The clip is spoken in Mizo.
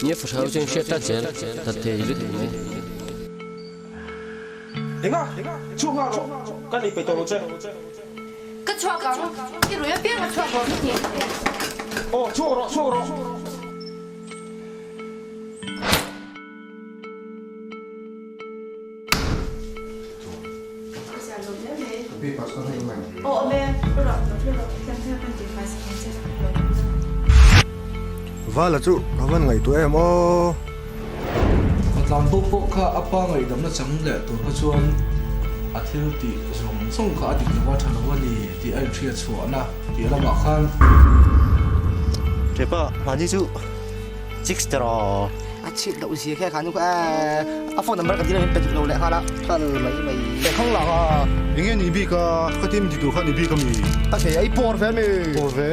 Nia fahrau chuan hriat ta zel ta thei lutuk mai. Enga? Chhuak nghal rawh, ka nei peih tawh lo che. Ka chhuak ang, i rui apiang a chhuak rawh ni. Aw, chhuak rawh, chhuak rawh. Vala chu ka van ngaihtuah em aw. Patlan pawh pawh kha a pa ngaihdamna chang leh tur kha chuan a thil tih zawng zawng kha a dik lova tha lo a ni tih a inhriat chhuahna tih lamah khan. Ṭhepa, mahni chu chicks tiraw? A chhit loh zia khi a khan kha a phone number ka dil a min pe duh lo leh nghal a kal mai mai. Pe khang lah a, enge ni bik a, khatin ti tur kha ni bik a mi? A thei a, i pawr ve a mi? Pawr ve.